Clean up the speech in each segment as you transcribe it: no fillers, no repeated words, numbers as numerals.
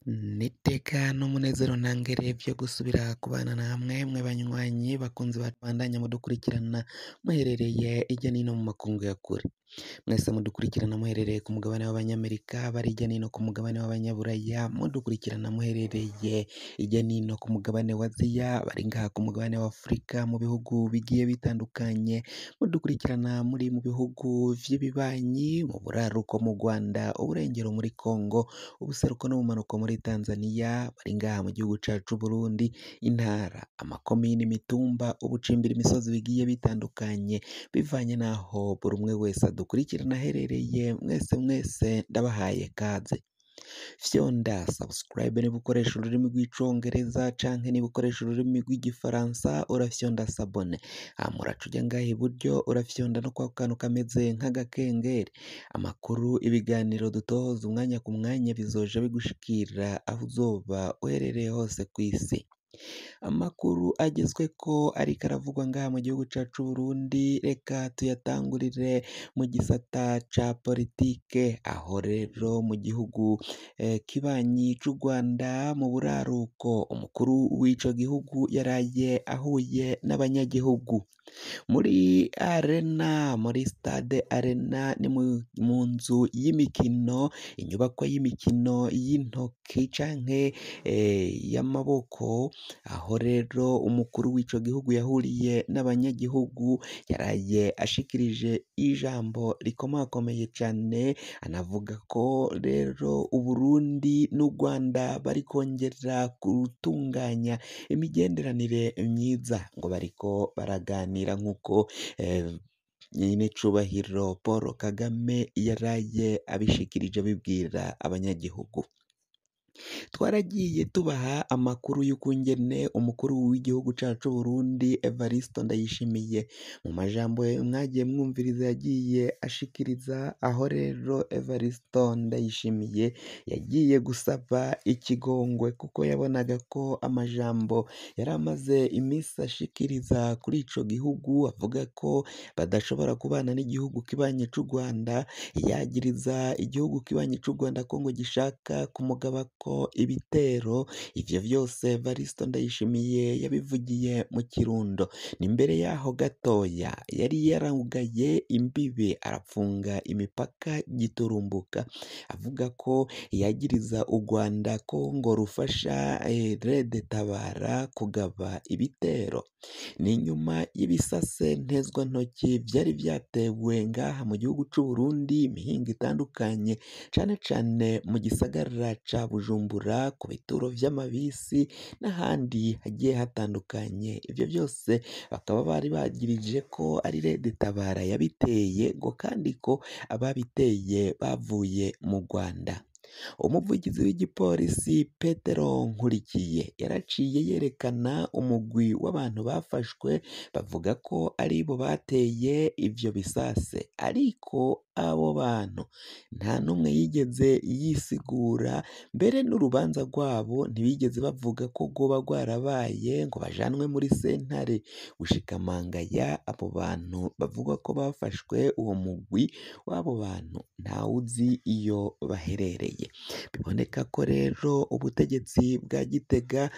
N'iteka n'umunezero ntangere vyo gusubira kubana namwe mwe banywanyi bakunzi babandanya mudukurikirana muherereye hirya no hino mu makungu ya kure. Mwese mudukurikirana muherereye ku mugabane w'abanyamerika, bari hirya no hino ku mugabane w'abanyaburaya, mudukurikirana muherereye hirya no hino ku mugabane wa Aziya, bari ngaha ku mugabane wa Afurika mu bihugu bigiye bitandukanye, mudukurikirana muri mu bihugu vy'ibibanyi, mu buraruko mu Rwanda, uburengero muri Kongo, ubuseruko n'ubumanuko muri Tanzania, bari ngaha mu gihugu cacu c'Uburundi, intara, amakomine, imitumba, ubucimbiri, imisozi bigiye bitandukanye, bivanye n'aho buri umwe wese adukurikirana aherereye, mwese mwese ndabahaye kaze. Fyonda subscribe niba ukoresha ururimi rw'icongereza canke niba ukoresha ururimi rw'igifaransa urafyonda s'abonner, hama uraca uja ngaha iburyo urafyonda no kwako kantu kameze nk'agakengeri. Amakuru, ibiganiro dutohoza umwanya ku mwanya bizoja bigushikira aho uzoba uherereye hose kw'isi. Amakuru agezweko ariko aravugwa ngaha mu gihugu cacu c'Uburundi, reka tuyatangurire mu gisata ca politike, aho rero mu gihugu kibanyi c'u Rwanda mu buraruko, umukuru w'ico gihugu yaraye ahuye n'abanyagihugu. Muri arena, muri stade arena ni mu nzu y'imikino, inyubakwa y'imikino y'intoki canke y'amaboko, aho rero umukuru w'ico gihugu yahuriye n'abanyagihugu, yaraye ashikirije ijambo rikomakomeye cane, anavuga ko rero Uburundi n'u Rwanda barikongera gutunganya imigenderanire myiza, ngo bariko baraganira nk'uko nyenecubahiro Paul Kagame yaraye abishikirije abibwira abanyagihugu. Twaragiye tubaha amakuru y'ukungene umukuru w'igihugu cacu c'Uburundi Evariste Ndayishimiye mu majambo mwagiye mwumviriza yagiye ashikiriza, aho rero Evariste Ndayishimiye yagiye gusaba ikigongwe kuko yabonaga ko amajambo yari amaze imisi ashikiriza kuri ico gihugu avuga ko badashobora kubana n'igihugu kibanyi c'u Rwanda, yagiriza igihugu kibanyi c'u Rwanda ko ngo gishaka kumugabako ibitero, ivyo vyose Evariste Ndayishimiye yabivugiye mu Kirundo. Ni mbere yaho gatoya yari yarugaye imbibe arapfunga imipaka giturumbuka, avuga ko yagiriza u Rwanda ko ngo rufasha Red Tabara kugaba ibitero. Ni nyuma y'ibisase ntezwantoki vyari vyatewe ngaha mu gihugu c'Uburundi, imihingo itandukanye cane cane mu gisagara ca Bujumbura, ku bituro vy'amabisi n'ahandi hagiye hatandukanye. Ivyo vyose bakaba bari bagirije ko ari Red Tabara yabiteye, ngo kandi ko ababiteye bavuye mu Rwanda. Umuvugizi w'igipolisi Petero Nkurikiye yaraciye yerekana umugwi w'abantu bafashwe bavuga ko aribo bateye ivyo bisase, ariko abo bantu nta n'umwe yigeze yisigura, mbere n'urubanza rwabo ntibigeze bavuga ko rwoba rwarabaye ngo bajanwe muri sentare. Gushika mangaya abo bantu bavuga ko bafashwe, uwo mugwi w'abo bantu ntawuzi iyo baherereye. Biboneka ko rero ubutegetsi bwa Gitega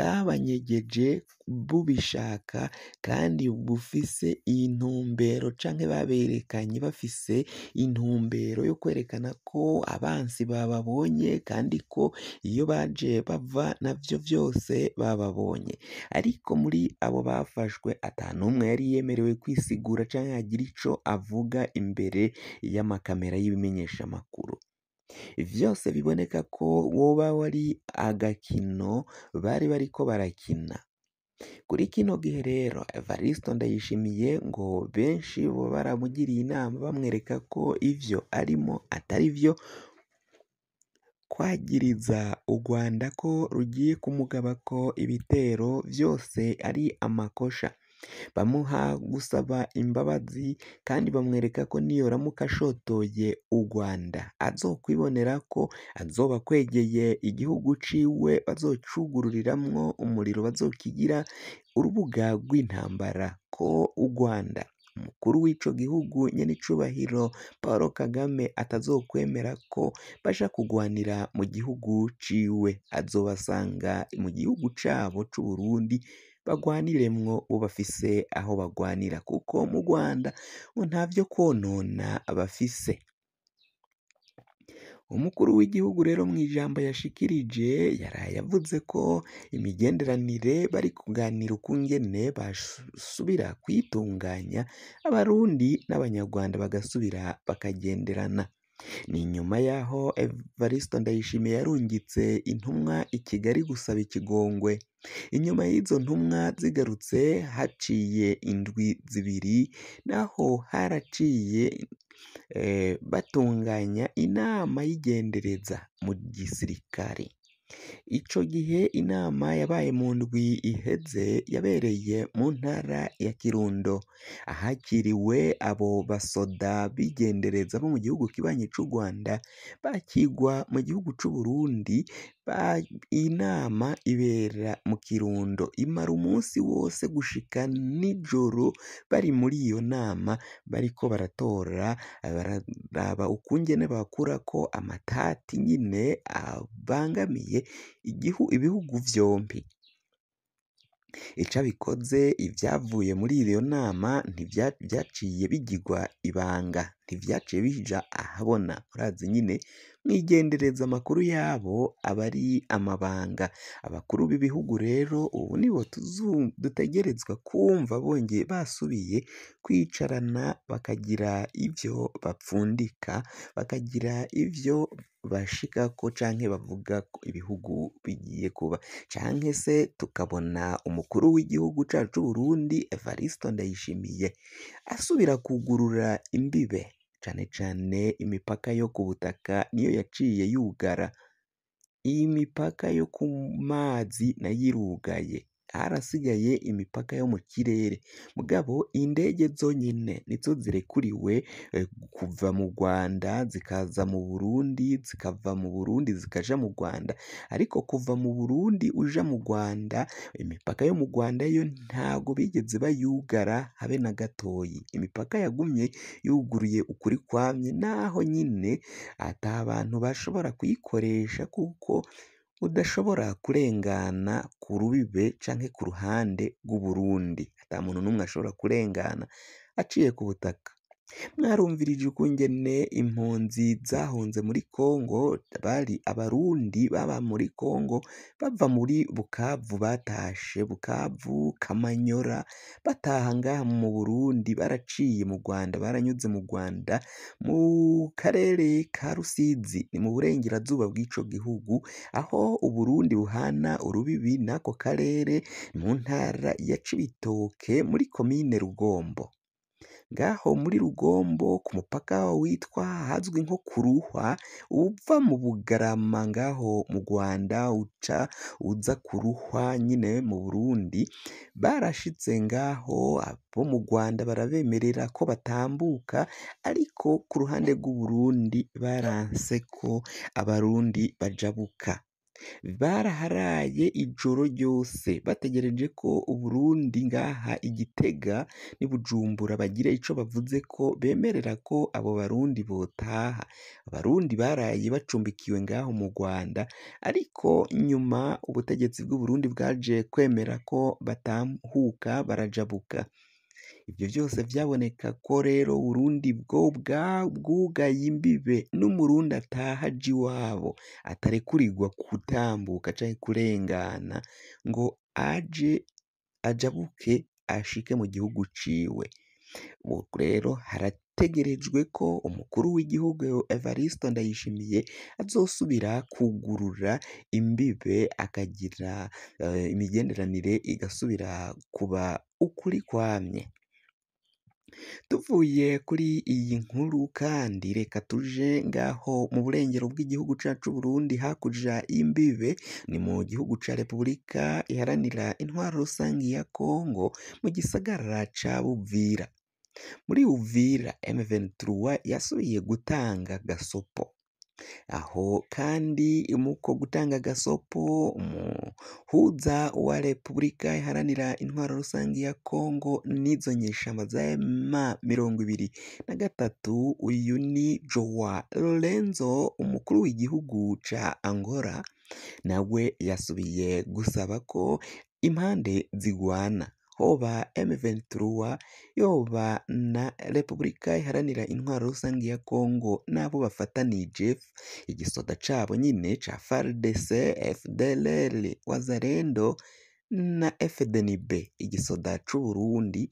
bwabanyegeje bubishaka kandi bufise intumbero canke baberekanye bafise intumbero yo kwerekana ko abansi bababonye kandi ko iyo baje bava navyo vyose bababonye. Ariko muri abo bafashwe ata n'umwe yari yemerewe kwisigura canke agira ico avuga imbere y'amakamera y'ibimenyeshamakuru. Vyose biboneka ko woba wari agakino bari bariko barakina. Kuri kino gihe rero Evariste Ndayishimiye ngo benshi boba baramugiriye inama bamwereka ko ivyo arimo atari vyo, kwagiriza u Rwanda ko rugiye kumugabako ibitero vyose ari amakosha. Bamuha gusaba imbabazi kandi bamwereka ko niyoramuka ashotoye u Rwanda azokwibonera ko azoba akwegeye igihugu ciwe, bazocugururiramwo umuriro, bazokigira urubuga rw'intambara, ko u Rwanda Umukuru w'ico gihugu nyenicubahiro Paul Kagame atazokwemera ko baja kugwanira mu gihugu ciwe, azobasanga mu gihugu cabo c'Uburundi bagwaniremwo bo bafise aho bagwanira, kuko mu Rwanda ngo ntavyo kwonona bafise. Umukuru w'igihugu rero mw'ijambo yashikirije yaraye avuze ko imigenderanire bari kuganira ukungene basubira kuyitunganya, Abarundi n'Abanyarwanda bagasubira bakagenderana. Ni nyuma y'aho Evariste Ndayishimiye yarungitse intumwa i Kigali gusaba ikigongwe. Inyuma y'izo ntumwa zigarutse haciye indwi zibiri, naho haraciye batunganya inama y'igendereza mu gisirikare. Ico gihe inama yabaye mu ndwi iheze yabereye mu ntara ya Kirundo, ahakiriwe abo basoda b'igendereza bo mu gihugu kibanyi c'u Rwanda, bakigwa mu gihugu c'Uburundi. Inama ibera mu Kirundo imara umunsi wose gushika nijoro, bari muri iyo nama bariko baratora, bararaba ukungene bakurako amatati nyine abangamiye ibihugu vyompi. Icabikoze ivyavuye muri iyo nama ntivyaciye bigirwa ibanga, ntivyaciye bija ahabona. Murazi nyine mwigendereza amakuru yabo aba ari amabanga. Abakuru b'ibihugu rero ubu nibo dutegerezwa kumva bongeye basubiye kwicarana, bakagira ivyo bapfundika, bakagira ivyo bashikako canke bavuga ko ibihugu bigiye kuba, canke se tukabona umukuru w'igihugu cacu c'Uburundi Evariste Ndayishimiye asubira kugurura imbibe, cane cane imipaka yo ku butaka niyo yaciye yugara. Iyi mipaka yo ku mazi nayo irugaye, harasigaye imipaka yo mu kirere, mugabo indege zonyene nizo zirekuriwe kuva mu Rwanda zikaza mu Burundi, zikava mu Burundi zikaja mu Rwanda, ariko kuva mu Burundi uja mu Rwanda, imipaka yo mu Rwanda yo ntago bigeze bayugara habe na gatoyi. Imipaka yagumye yuguruye ukuri kwamye, naho nyine ata bantu bashobora kuyikoresha kuko udashobora kurengana ku rubibe canke ku ruhande rw'Uburundi, ata muntu n'umwe ashobora kurengana aciye ku butaka. Mwarumvirije ukungene impunzi zahunze muri Kongo, bari Abarundi baba muri Kongo bava muri Bukavu, batashe Bukavu, Kamanyora, bataha ngaha mu Burundi, baraciye mu Rwanda, baranyuze mu Rwanda mu karere ka Rusizi, ni mu burengerazuba bw'ico gihugu, aho Uburundi buhana urubibi n'ako karere, mu ntara ya Cibitoke muri komine Rugombo. Ngaho muri Rugombo ku mupaka witwa hazwi nko Kuruhwa, uva mu Bugarama ngaho mu Rwanda uca uza Kuruhwa nyine mu Burundi, barashitse ngaho abo mu Rwanda barabemerera ko batambuka, ariko ku ruhande rw'Uburundi baranse ko Abarundi bajabuka. Baraharaye ijoro ryose bategereje ko Uburundi ngaha i Gitega n'i Bujumbura bagira ico bavuze ko bemerera ko abo Barundi botaha. Abarundi baraye bacumbikiwe ngaho mu Rwanda, ariko nyuma ubutegetsi bw'Uburundi bwaje kwemera ko batahuka barajabuka. Ivyo vyose vyaboneka ko rero Uburundi bwo bwugaye imbibe, n'Umurundi ataha aja iwabo atarekurirwa gutambuka canke kurengana ngo aje ajabuke ashike mu gihugu ciwe. Ubu rero harategerejwe ko umukuru w'igihugu Evariste Ndayishimiye azosubira kugurura imbibe, akagira imigenderanire igasubira kuba ukuri kwamye. Tuvuye kuri iyi nkuru kandi reka tuje ngaho mu burengero bw'igihugu cacu c'Uburundi, hakurya y'imbibe ni mu gihugu ca Repubulika Iharanira Intwaro Rusangi ya Kongo, mu gisagara ca Buvira. Muri Uvira M23 yasubiye gutanga gasopo. Aho kandi muko gutanga gasopo umuhuza wa Repubulika Iharanira Intwaro Rusangi ya Kongo n'izo nyeshamba za M23, uyu ni Joao Lorenzo, umukuru w'igihugu ca Angola, nawe yasubiye gusaba ko impande zigwana, hoba M23 yoba na Repubulika Iharanira Intwaro Rusangi ya Kongo n'abo bafatanije igisoda cabo nyine ca FARDC, FDLR, Wazalendo na FDNB, igisoda c'Uburundi.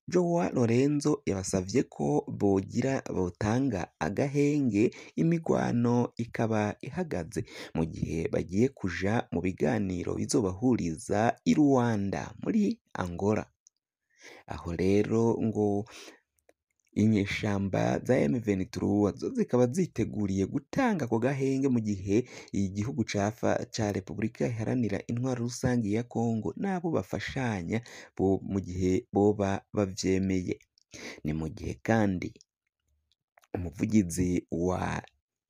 Joao Lorenzo yabasavye ko bogira botanga agahenge, imigwano ikaba ihagaze mu gihe bagiye kuja mu biganiro bizobahuriza i Luanda muri Angola. Aho rero ngo inyeshamba za M23 zo zikaba ziteguriye gutanga ako gahenge mu gihe igihugu ca Repubulika Iharanira Intwaro Rusangi ya Kongo n'abo bafashanya bo mu gihe boba bavyemeye. Ni mu gihe kandi umuvugizi wa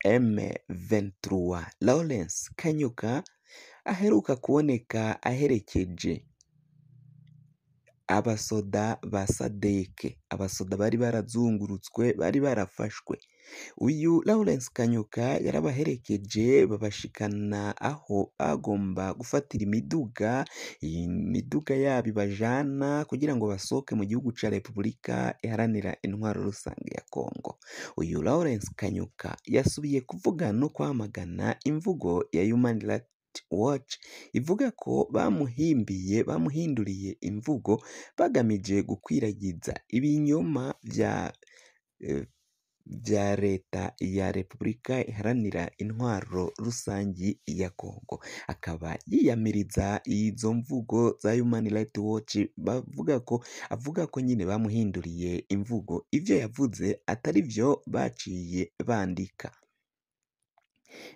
M23 Lawrence Kanyuka aheruka kuboneka aherekeje abasoda ba Sadeke, abasoda bari barazungurutswe, bari barafashwe. Uyu Lawrence Kanyuka yarabaherekeje babashikana aho bagomba gufatira imiduga, imiduga yabo ibajana kugira ngo basohoke mu gihugu ca Repubulika Iharanira Intwaro Rusange ya Kongo. Uyu Lawrence Kanyuka yasubiye kuvuga no kwamagana imvugo ya Human Rights Watch ivuga ko bamuhimbiye, bamuhinduriye imvugo bagamije gukwiragiza ibinyoma vya leta ya Repubulika Iharanira Intwaro Rusangi ya Kongo. Akaba yiyamiriza izo mvugo za Human Rights Watch bavuga ko avuga ko nyine bamuhinduriye imvugo, ivyo yavuze atari vyo baciye bandika.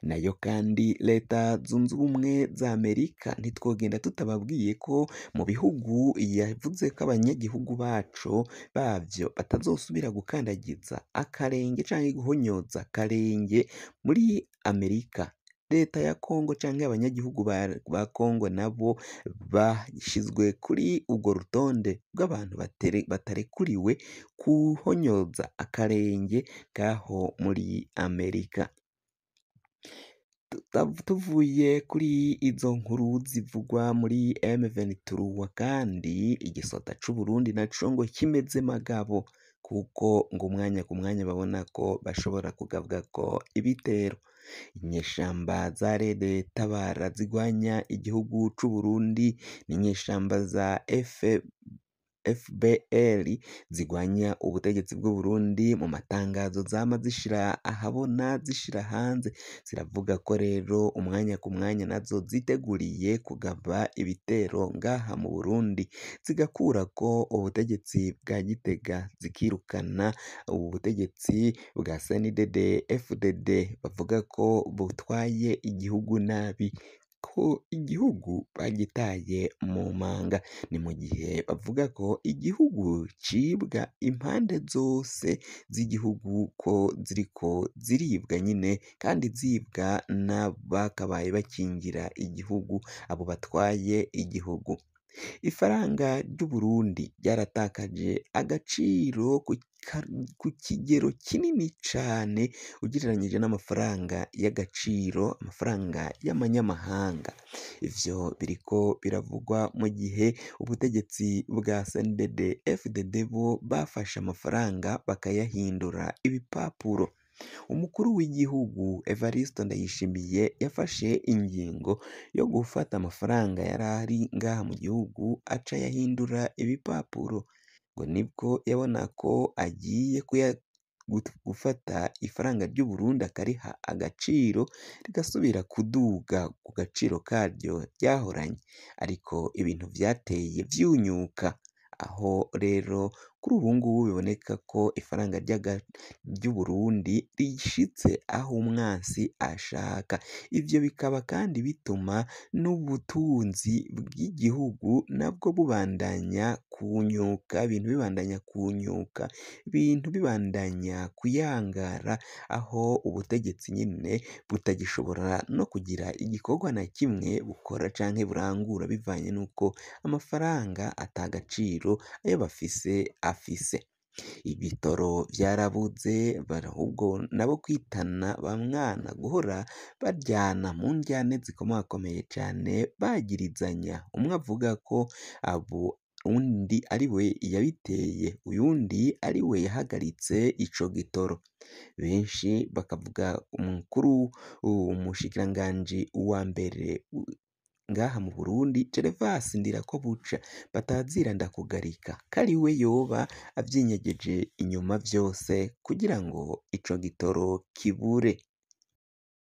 Nayo kandi Leta Zunze Ubumwe za Amerika ntitwogenda tutababwiye ko mu bihugu yavuze ko abanyagihugu baco bavyo batazosubira gukandagiza akarenge canke guhonyoza akarenge muri Amerika. Leta ya Kongo canke abanyagihugu ba Kongo nabo bashizwe kuri urwo rutonde rw'abantu batarekuriwe kuhonyoza akarenge kaho muri Amerika. Tuvuye kuri izo nkuru zivugwa muri M23, kandi igisota c'Uburundi naco ngo kimeze magabo, kuko ngo umwanya ku mwanya babona ko bashobora kugabwa ko ibitero. Inyeshamba za Rede Tabara zigwanya igihugu c'Uburundi n'inyeshamba za FBL zigwanya ubutegetsi bw'Uburundi, mu matangazo zama zishira ahabona, zishira hanze, ziravuga ko rero umwanya ku mwanya nazo ziteguriye kugaba ibitero ngaha mu Burundi, zigakurako ubutegetsi bwa Gitega, zikirukana ubutegetsi bwa CNDD FDD bavuga ko butwaye igihugu nabi, ko igihugu bagitaye mu manga. Ni mu gihe bavuga ko igihugu cibwa impande zose z'igihugu, ko ziriko ziribwa nyine, kandi zibwa n'abakabaye bakingira igihugu, abo batwaye igihugu. Ifaranga ry'Uburundi ryaratakaje agaciro ku kigero kinini cane ugereranyije n'amafaranga y'agaciro, amafaranga y'amanyamahanga. Ivyo biriko biravugwa mu gihe ubutegetsi bwa CNDD FDD bo bafashe amafaranga bakayahindura ibipapuro. Umukuru w'igihugu Evariste Ndayishimiye yafashe ingingo yo gufata amafaranga yarari ngaha mu gihugu aca ayahindura ibipapuro, ngo nibwo yabona ko agiye gufata ifaranga ry'Uburundi akariha agaciro rigasubira kuduga ku gaciro karyo ryahoranye, ariko ibintu vyateye vyunyuka. Aho rero Kuri ubu ngubu biboneka ko ifaranga ry'Uburundi rishitse aho umwansi ashaka. Ivyo bikaba kandi bituma n'ubutunzi bw'igihugu nabwo bubandanya kunyuka, ibintu bibandanya kunyuka, ibintu bibandanya kuyangara, aho ubutegetsi nyene butagishobora no kugira igikorwa na kimwe bukora canke burangura bivanye n'uko amafaranga ata gaciro ayo bafise afise. Ibitoro vyarabuze, ahubwo nabo kwitana ba mwana, guhora baryana mu ndyane zikomakomeye cane, bagirizanya, umwe avuga ko abo uwundi ari we yabiteye, uyundi ari we yahagaritse ico gitoro. Benshi bakavuga umukuru, umushikiranganji wa mbere ngaha mu Burundi Gervas Ndirakobuca batazira ndakugarika, ko ari we yoba avyinyegeje inyuma vyose kugira ngo ico gitoro kibure.